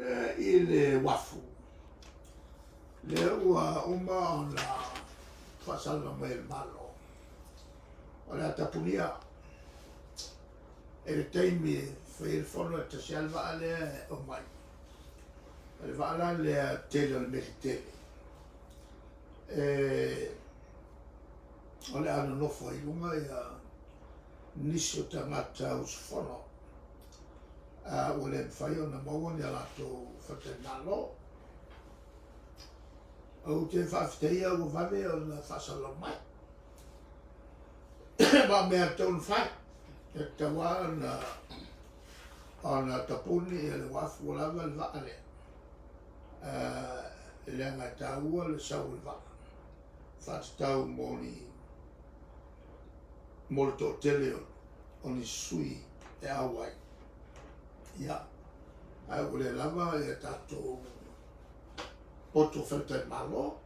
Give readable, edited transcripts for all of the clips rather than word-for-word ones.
Lea i le uafu, lea ua uma ona faasalalau mai e le Malo, o le a tapunia i le taimi e fai ai le fono e tasi lava le vaa lea e omai. O le vaa la lea tele o le meli tele e o le a nonofo ai i luga nisi o tagata usufono ua le mafai ona maua ni a latou faletalimalo. Ou te faafetaia ua vave ona faasalalau mai. Ma o mea e tatau ona fai, e tatau lava ona tapuni le uafu ua lava le vaa lea, leaga e taua le sau o le vaa faatatau mo ni mo le toatele o ni sui e auai. Ia, ae ua le lava ia tatou poto faletalimalo.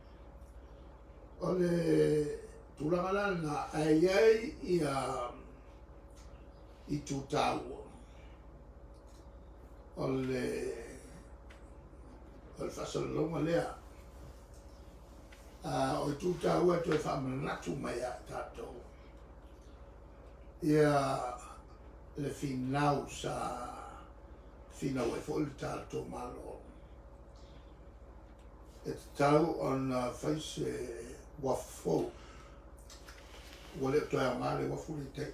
O le tulaga la lena, ae i ai ia itu taua o le o le faasalalauga lea. O itu taua e toe faamanatu mai ia i tatou ia le finau sa finau ai foi le tatou Malo e tatau ona fai se uafu fou. Ua le o toe aoga le uafu lea i tai,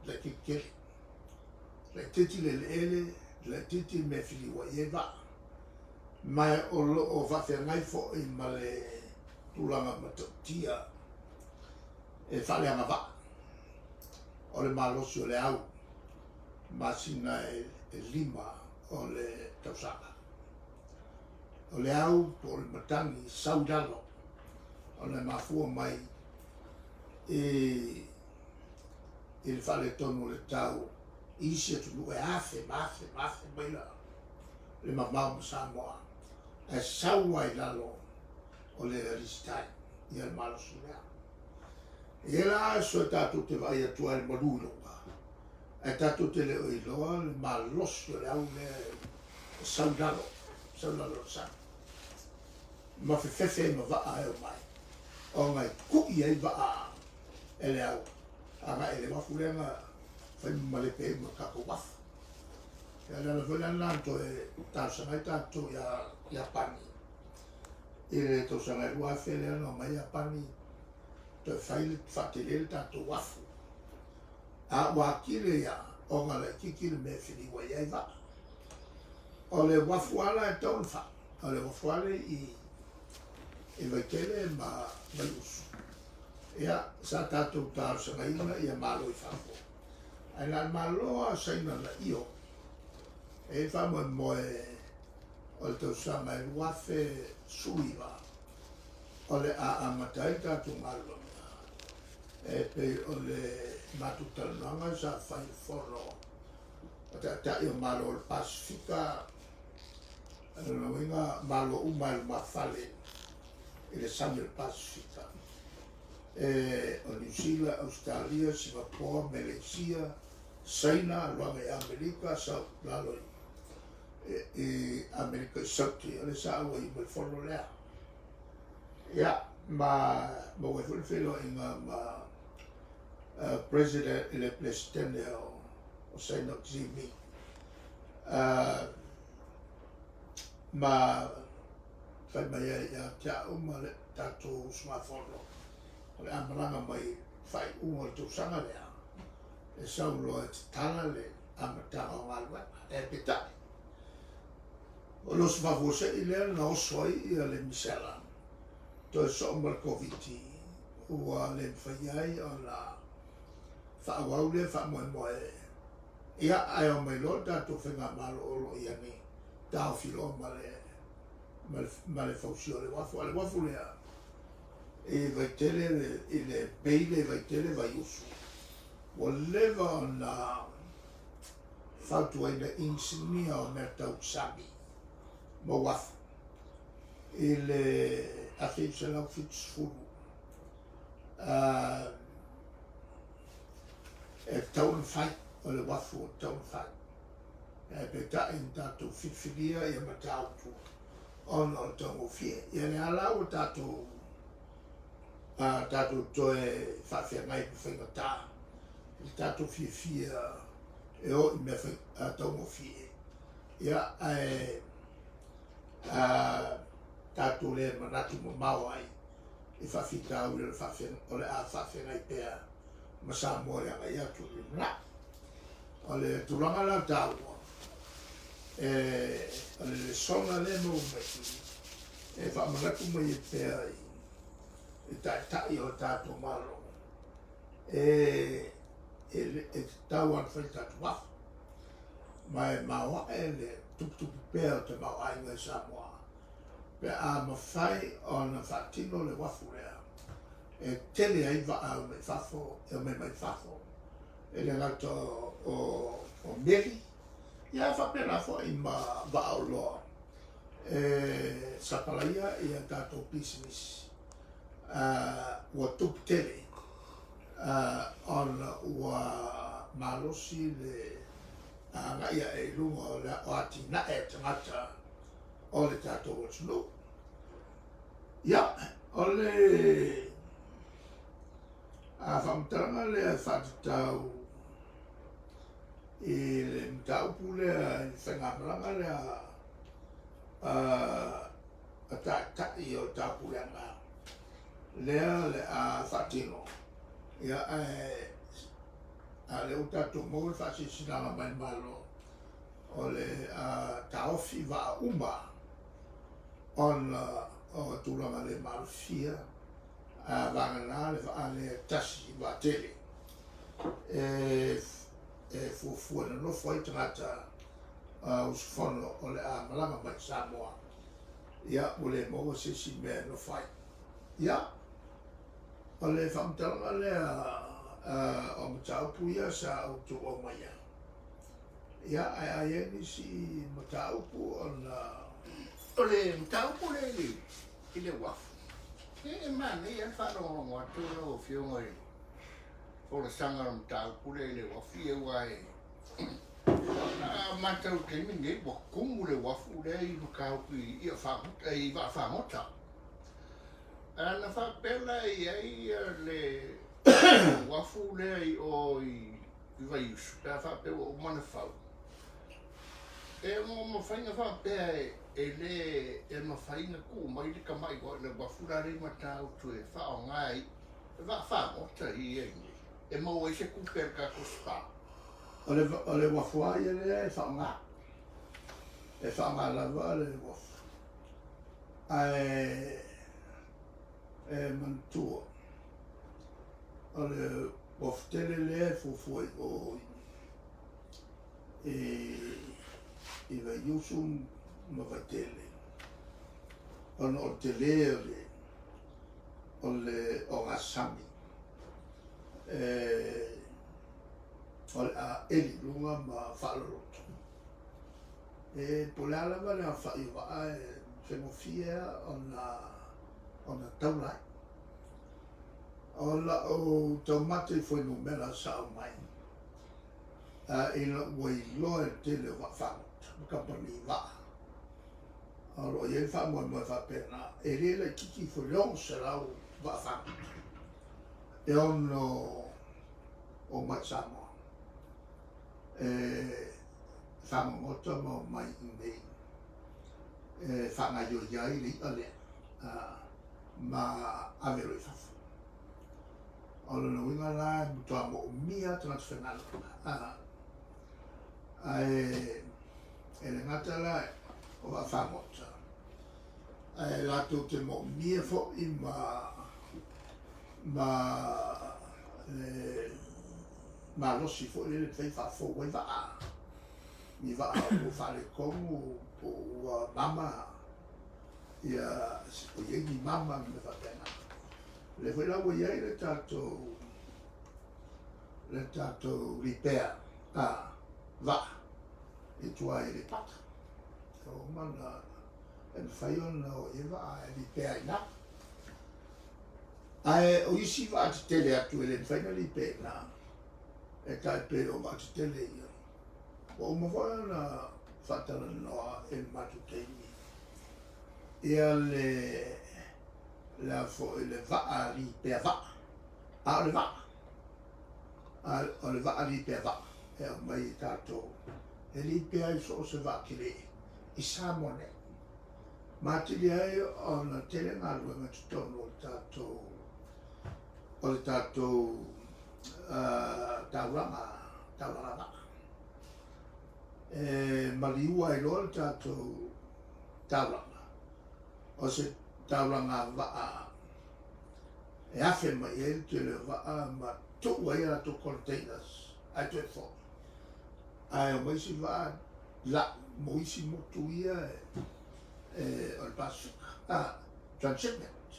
laitiiti tele. Laitiiti le eleele, laitiiti le mea e filiu ai i ai vaa. Ma o lo o faafeagai foi ma le tulaga matautia e faaleagavaa o le malosi o le au masina e 5 o le tausaga. O le au po o le matagi sau i lalo ona e mafua mai i le faaletonu o le tau i isi atunuu e afe ma afe ma afe maila le mamao ma Samoa, ae sau lava i lalo o le alisitai ia le malosi lea. E i ai la aso e tatou te vaai atu ai i le malu i luga, ae tatou te le o iloa le malosi o le au lea e sau i lalo, sau i lalo o le sami, ma fefefe ai ma vaa e omai, ona e kui ai vaa e le au agai i le uafu lea na fai ma malepe ai ma le tatou uafu. Ia o le ala foi la lena na toe talosaga ai tatou ia Iapani i le tausaga e 2000 lea na omai Iapani toe fai le faatele le tatou uafu. A ua atili ia ona laitiiti le mea e filiu ai ai vaa. O le uafu lava la e tatau ona fai, o le uafu lava lea i i Vaitele ma Vaiusu. Ia, sa tatou talosagaina ia Malo i fafo, ae na o le Malo lava o Saina na io. E i ai le faamoemoe o le tausaga e 2019 o le a amata ai le tatou galuega e pei o le matou talanoaga sa fai i le fono a Taitai o Malo o le Pasefika, o lona uiga Malo uma e lumafale i le sami o le Pasefika, e o Niu Sila, Ausetalia, Singapoa, Meleisia, Saina, alu ane i Amerika, sau lalo i Amerika i Sauti, o lea sa auai uma i le fono lea. Ia, ma maua ai foi le feiloaiga ma President i le Peresetene o Saina o Xi Jinping. Ma fai mai ai ia te au ma le tatou usugafono, o le a malaga mai i le faaiuga o le tausaga lea, e sau loa e tatala le amataga o galuega. Ae peitai, o le oso faafuasei lea na oso ai ia le misela, toe soo ma le Koviti, ua le mafai ai ona faaauau lea faamoemoe. Ia, ae omai loa le tatou faigamalo o lo o i ai nei, taofi loa ma le ma le fausia o le uafu. A o le uafu lea i Vaitele, i le bay lea i Vaitele, Vaiusu, ua leva ona fautuaina inisinia o mea tau sami ma uafu i le 1970 e tatau ona fai, o le uafu e tatau ona fai. Ae peitai na tatou filifilia ia Matautu ona o le taugofie. Ia lea la ua tatou a tatou toe faafeagai ma faigata i le tatou fiafia e o i mea taugofie. Ia ae a tatou le manatu mamao ai i faafitauli o le a faafeagai pea ma Samoa i le agai atu i le lumanai. O le tulaga la taua, e, o le lesona lea e maua mai i, e faamanatu mai ai pea i, i taitai o le tatou Malo, e, e, e tatau ona fai le tatou uafu. Ma e maoae le tuputupu pea o tamaoaiga i Samoa pe a mafai ona faatino le uafu lea e tele ai vaa mai fafo e omai mai fafo e le gata o meli, ia faapena foi ma vaa oloa e sapalaia ia tatou pisinisi ua tupu tele ona ua malosi le agai ae i luga o le atinae a tagata o le tatou atunuu. Ia, o le faamatalaga lea e faatatau i le mataupu lea i le faigamalaga lea a taitai o le Taupulega lea le a faatino. Ia, ae a lea ua tatou maua le faasilasilaga mai le Malo o le a taofi vaa uma ona o tulaga le maalofia a vagana le vaa lea e tasi vaatele e fuafua nonofo ai tagata usufono o le a malaga mai i Samoa. Ia, ua le maua se isi mea e nofo ai. Ia, o le faamatalaga lea o mataupu ia sa outou aumaia. Ia, ae a i ai nisi mataupu ona. O le mataupu lea i le uafu, e manaia lava le faalogologo atu lau Afioga i le folasaga o le mataupu lea i le uafu, ia aua e a matau i le taimi lenei ua tumu le uafu lea i Matautu i i vaafagota. Ae ana faapea la e i ai le uafu lea i o i Vaiusu pe a faapea ua uma ona fau, e ono mafai ona faapea e le e mafai ona tuu mai le tamai le uafu la lea i Matautu e faaaoga ai vaafagota ia i inei e maua ai se tupe a le tatou SPA. O le uafu lava ia lea e faaaoga. E faaaoga lava le uafu. Ae e manatua, o le uafu tele lea e fuafua i o i Vaiusu ma Vaitele, ona o le tele o le ogasami o le a eli i luga ma faaloloto. E po o le a lava le aofai o vaa e faigofie lava ona taula ai. O lau taumate i fuainumera sa aumai, ina ua iloa e le tele o vaafagota ma kamupani vaa, o lo o i ai le faamoemoe faapena, e le laitiiti ifo i le 600 vaafagota e ono omai i Samoa e fagogota ma omai i inei e faagaoioi ai le i'a lea ma ave loa i fafo. O lona uiga la e matua moomia tagata faigaluega. Ae e le gata la o vaafagota, ae latou te moomia foi ma le malosi foi lele e mafai faafou ai vaa, ni vaa ua faaletonu po ua mama, ia o i ai ni mama ma mea faapena. O lea foi la ua i ai le tatou repair a vaa i tua i Aleipata. Ua uma ona e mafai ona o i ai vaa e repair i ina. Ae o isi vaa tetele atu e le mafai ona repair i ina, e tai pei o vaa tetele ia. Ua uma foi ona faatalanoa i le matou taimi ia le le a foi le vaa lipea vaa, a o le vaa, a o le vaa lipea vaa e aumai e tatou e lipea ai so o se vaa tele i Samoa nei. Ma atili ai ona tele galuega i totonu o le tatou o le tatou taulaga taulaga vaa. E maliua ai loa le tatou taulaga, o se taulaga vaa e afe mai ai le tele o vaa ma tuu ai a latou containers ae toe foi. Ae omai isi vaa lau mo isi motu ia e o le Pasefika, transshipment,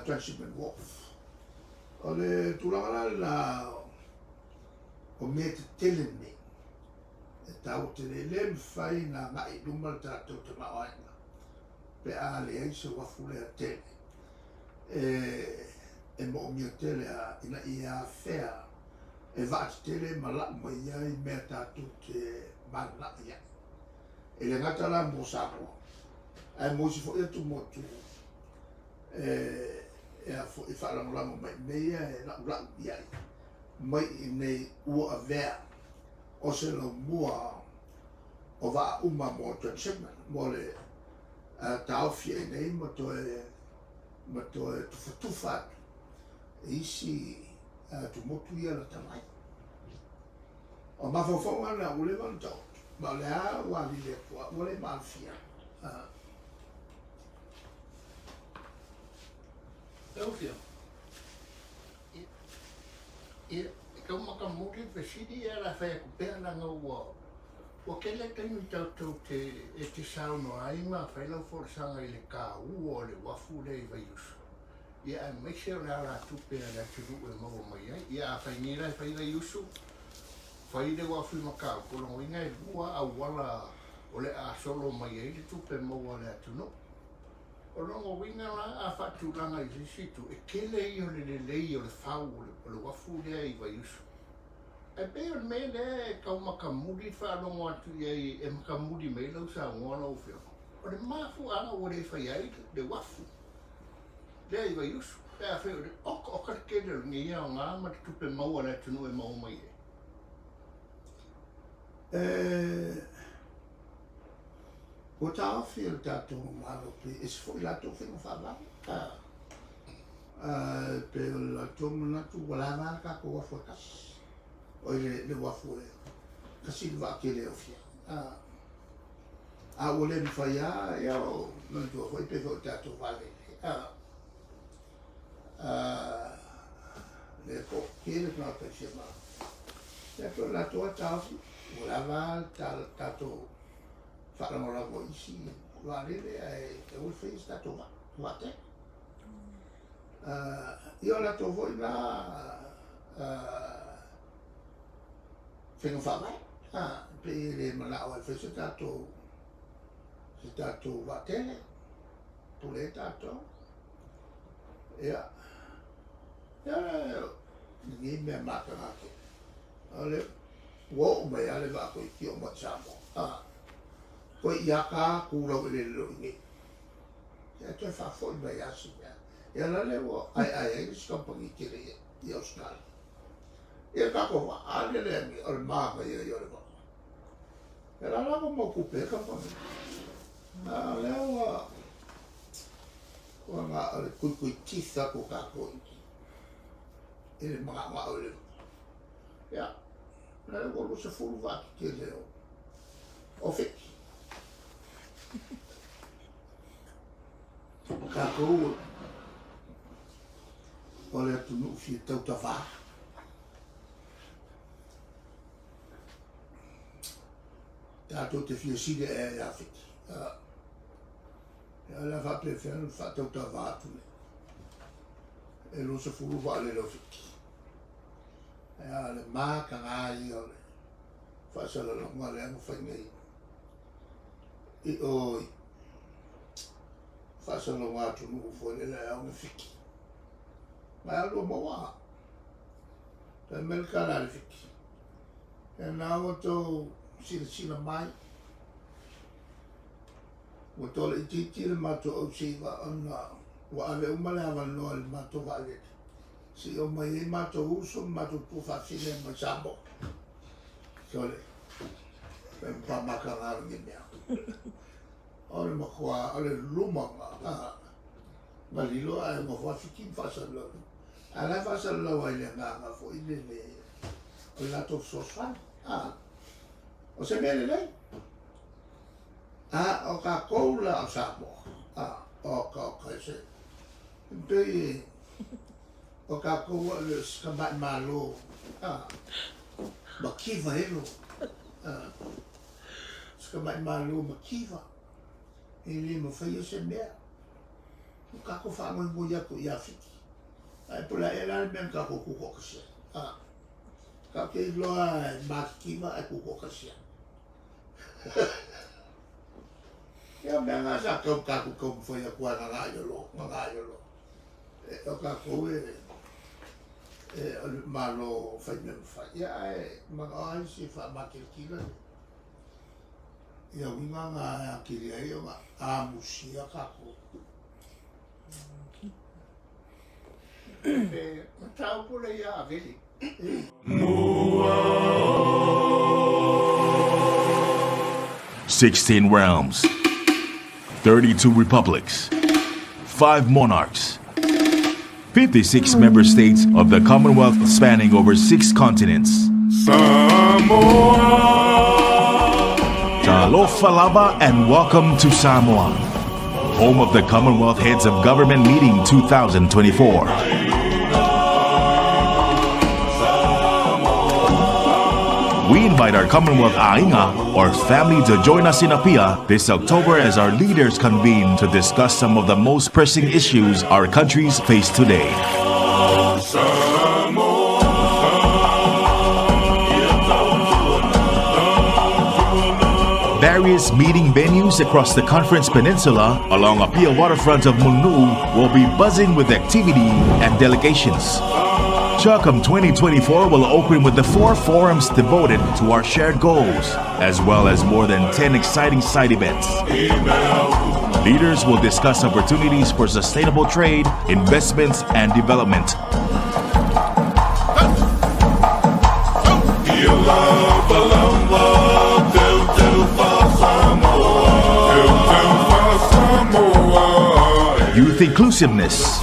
transshipment wharf. O le tulaga la lena o mea tetele nei e taua tele, e le mafai ona agai i luma le tatou tamaoaiga pe a leai se uafu lea tele e moomia tele a ina ia afea e vaa tetele ma lau mai ai mea tatou te mananao i ai. E le gata la mo Samoa, ae mo isi foi atumotu e a foi e faalagolago mai i mea ia e laulau i ai mai i inei ua avea o se laumua o vaa uma mo transshipment, mo le taofi ai nei ma toe ma toe tufatufa atu i isi atumotu ia lata mai. O mafaufauga na ua leva ona taoto, ma o lea ua alili atu ua le maalofia. Lau Afioga, ia, e tau matamuli le fesili ae o le a fai atu pea leaga ua ua tele taimi tatou te e te saunoa ai ma fai lau folasaga i le taua o le uafu lea i Vaiusu, ia aemaise o le alatupe a le atunuu e maua mai ai. Ia afai nei la e fai Vaiusu, fai le uafu i Matautu, o lona uiga e lua auala o le a solo mai ai le tupe maua a le atunuu. O lona uiga la, a faatulaga i se isi itu, e tele ia o le lelei o le fau o le uafu lea i Vaiusu. Ae pei o le mea lea e tau matamuli le faalogo atu i ai e matamuli mai ai lau saunoa lau Afioga, o le mafuaaga ua le faia ai le uafu lea i Vaiusu, pe afai o le okaoka le tele o lenei aoga ma le tupe maua a le atunuu e maua mai ai. Ua taofi e le tatou Malo pe ese foi latou faiga faavae. E pei o le latou manatu ua lava le tatou uafu e tasi. Oi le uafu e tasi le vaa tele e ofia. A ua le mafai lava, ia o manatua foi pei foi o le tatou vaalele. Lea toatele tagata e fia malaga. Ia pei o le latou lava taofi, ua lava le tatou faalagolago i isi vaalele ae aua le faia se tatou vaa, vaatele. Ia o latou foi na faiga faavae, pei e le manao e fai se tatou vaatele, pule ai tatou. Ia, ia lenei mea mataga tele. O le ua oo mai lava le vaa toeitiiti oo mai i Samoa. Toe i ata tu laueleele loa i inei. Ia toe faafoi mai lava si mea. Ia la lea ua aeae ai le isi kamupani tele i Ausetalia. Ia le tatou vaa, a lele ane o le manaia ia o le vaa. Ia la la ua mau tupe ai kamupani. A o lea ua ua na o le tuituitisa atu o tatou i le magaogao i le vaa. Ia, lea ua 20 vaa tetele o Fiti. O tatou o le atunuu fia tautavā. Tatou te fia sili ea ia Fiti. Ia o le a faapefea ona faatautavā atu nei. E 20 vaalele o Fiti. Ia o le mataga ia o le faasalalauga lea na fai nei i o i faasalalauga atunuu foi lele e ao ona Fiti. Ma e alu maua. Fai mai le tala a le Fiti. Ia na ua outou silasila mai, ua tola itiiti le matou ausiva ona ua ave uma le avanoa i le matou vaalele se i omai ai matou uso ma matou tuafafine mai Samoa. Sole, e matua mataga lenei mea. O le matua, o le luma na lilo ae nofo lava Fiti ma faasalalau. A o la e faasalalau ai i le agaga foi lele o le latou fesoasoani. O se mea lelei. A o tatou la o Samoa, oka oka e se pei o tatou o le se tamai Malo mativa elo. Se tamai Malo mativa e le mafaia se mea. Ua tatou faagoigoi atu ia Fiti. Ae po o le a ea la le mea na tatou tutoatasi ai. Tatou te iloa e matitiva ae tutoatasi ai. Ia o mea na sa tau tatou taumafai atu ai gagaiolo, gagaiolo. O tatou e o le Malo fai mea mafai. Ia ae manao lava isi e faamakilatila ia uiga na e atili ai ona amusia tatou. Le mataupu lea ia Aveli. 16 realms, 32 republics, 5 monarchs, 56 member states of the Commonwealth spanning over 6 continents. Samoa. Talofa lava and welcome to Samoa, home of the Commonwealth Heads of Government Meeting 2024. We invite our Commonwealth Aiga, or family, to join us in Apia this October as our leaders convene to discuss some of the most pressing issues our countries face today. Various meeting venues across the Conference Peninsula along Apia waterfront of Mulinuu will be buzzing with activity and delegations. CHOGM 2024 will open with the 4 forums devoted to our shared goals, as well as more than 10 exciting side events. Leaders will discuss opportunities for sustainable trade, investments, and development. Youth inclusiveness,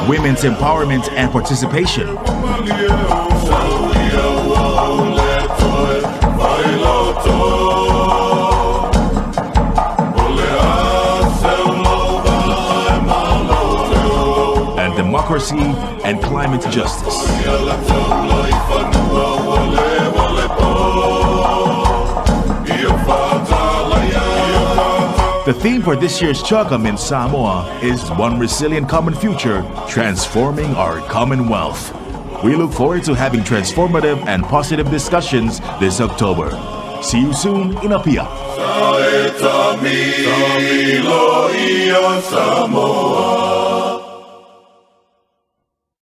women's empowerment and participation, and democracy and climate justice. The theme for this year's CHOGM in Samoa is One Resilient Common Future, Transforming Our Commonwealth. We look forward to having transformative and positive discussions this October. See you soon in Apia.